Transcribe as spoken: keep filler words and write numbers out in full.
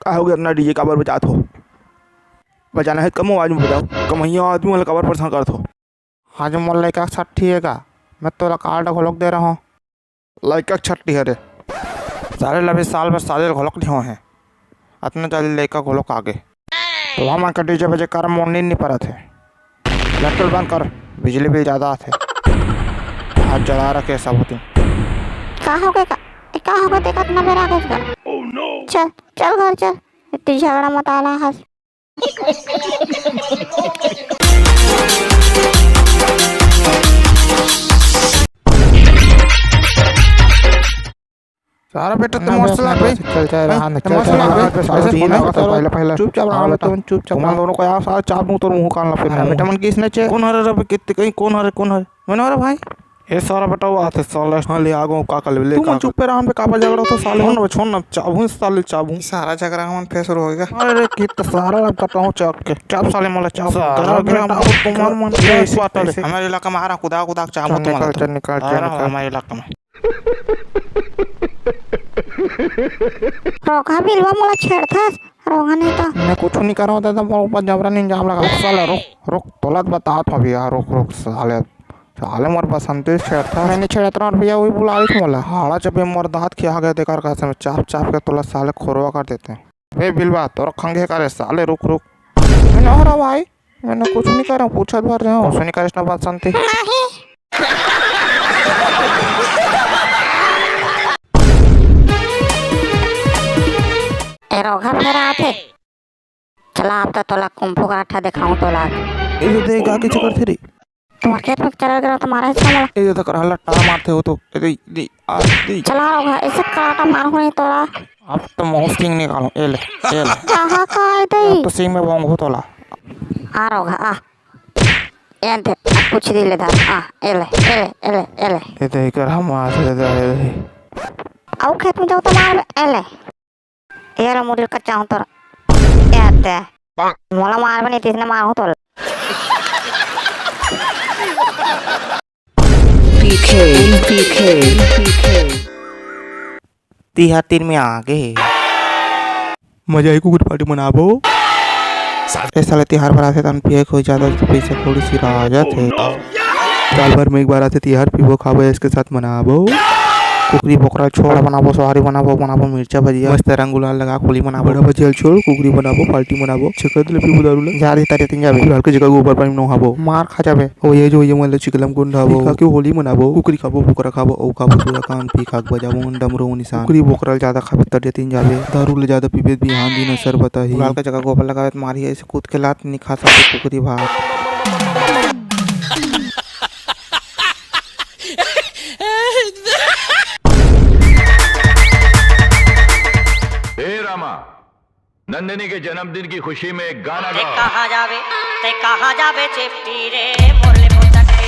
का हो गया, इतना डीजे काबर बजात हो? बजाना हे त कम आवाज में बजाओ। कमइया आदमी वाला काबर परेशान करत हो? आज मोर लइका के छट्ठी हे गा, मैं तोला कार्ड घलोक दे रहा हूँ। लइका के छट्ठी हरे। साले ल अभी साल भर शादी ल घलोक नहीं होए हे, अतना जल्दी लइका घलोक आ गे। तो हमन के डीजे बजे कर मोर नींद नहीं परत हे। लैपटॉप बंद कर, बिजली बिल ज्यादा आथे। हाथ जला रखे सब दिन। का हो गे, का, का हो गे, देखत ना बेरा आ गे का? चल, चल घर चल, इतनी झगड़ा मत आला हस। सारा बेटा, तुम ना, मस्त बस, लाग ना, भाई। बस, चल, चल, हैं? हाँ, तुम चल, मस्त चल, लाग हाँ, भाई। बस, ऐसे ऐसे नहीं नहीं ना, होता, पहले, पहले। चुपचाप रहो, हाँ, तुम चुपचाप तुम रहो। दोनों को यार, सारा चाप दूं तो मुंह कान ला फिर। अरे, बेटा, मन किसने चे-, कौन हरे रे, कितने, कहीं कौन हरे, कौन हरे? मैंने, अरे भाई, ये सारा बेटा वो आते साले। हाँ, ले आ गो, का कर ले, तू का मन चुप पे रहो, पे काबर झगड़ा होता साले? छोड़ ना, छोड़ ना, चाबू साले, चाबू। सारा झगड़ा हमन फेर शुरू होएगा। अरे, कित सारा अब करता हूँ चाप के। चाप साले, मोला चाप। सारा करा, बेटा, करा, तुम्हार मन ऐसे, के बात है। ऐसे। हमारे इलाका में आ रहा, कुदा, कुदा, चाप चल, मत निकाल, मारो। चल, निकाल, आ चल, रहा हूँ निकाल। हमारे इलाका में। रोका बिलवा, मोला छेड़थस, रोका नहीं तो। मैं कुछ नहीं कर रहा हूँ दादा, मोर ऊपर जबरन इल्जाम लगा। साले, रुक, रुक, तोला तो बतात हूँ भैया, रुक, रुक, साले। साले मोर बसंती छेड़ता। मैं नहीं छेड़त रहूं भैया, वही बुला रही थी मोला। हाड़ा जब ये मोर दांत खिया गया, तेकर कसम, चाप चाप के तोला साले खोरवा कर देते हैं। बे बिलवा, तोर खंगे करे साले, रुक रुक। मैं ना हो रहा भाई, मैंने कुछ नहीं करा, पूछत भर रहे हो। कुछ नहीं करे ना बसंती। ए रोगा फेर आथे। चला, अब तो तोला कुंफू कराटा दिखाऊं तोला। ए, तो देख, आके चक्कर थे रे। तुम्हारे खेत में चला गया तो मारा इसका मोला। ए, तो करहला टार मारते हो तो। ए, दे, दे, आ, दे। चला रोगा, ऐसे कराटा मारूं नहीं तोला। अब तो मुंह सिंग निकालूं। ए ले, ए ले। कहाँ का है दे? अब तो सिंग में बोंग हो तोला। आ रोगा, आ। ए दे, अब कुछ दे ले दा। आ, ए ले, ए ले, ए ले, ए ले। ए दे, कर हम आ से दे, ए दे। आओ खेत में जाओ तो मार, ए ले। ए रे मुरली का चाहूं तोरा। ए आते। मोला मार बनी, तीसने मार हो तोला। पीखे, पीखे, पीखे। तिहार तीन में आ गे। मजा ही कुकुर पार्टी मनाबो। ए साले तिहार बर आथे तन पिए कोई ज्यादा तो पैसा थोड़ी सी रह जाथे। साल भर में एक बार आथे तिहार, पीबो, खाबो, इसके साथ मनाबो। कुकरी बोकरा छोड़ बनाबो, सोहारी बनाबो, बनाबो मिर्चा भजिया, मस्त रंग गुलाल लगा होली मनाबो। बड़ा भजिया छोड़, कुकरी बनाबो, पार्टी मनाबो, छेकत ले पीबो दारू ले। जा रे तारे तीन जाबे। गुलाल के जगह गोबर पानी नहाबो। मार खा जाबे। ओ ये जो ये मन ले चिकलम गुंडाबो। पी खा के होली मनाबो, कुकरी खाबो, बोकरा खाबो, ओ खाबो पूरा कान पी खा के बजाबो डमरू निशान। कुकरी बोकरा ले ज्यादा खाबे तरिया तीन जाबे। दारू ले ज्यादा पीबे बिहान दिन असर बताही। गुलाल के जगह गोबर लगावे त मारी ऐसे कूद के लात नहीं खा सकते कुकरी भात। हे रामा, नंदिनी के जन्मदिन की खुशी में एक गाना ते गाओ। कहाँ जावे, ते कहाँ जावे चेपटी रे, मोरले मोटके।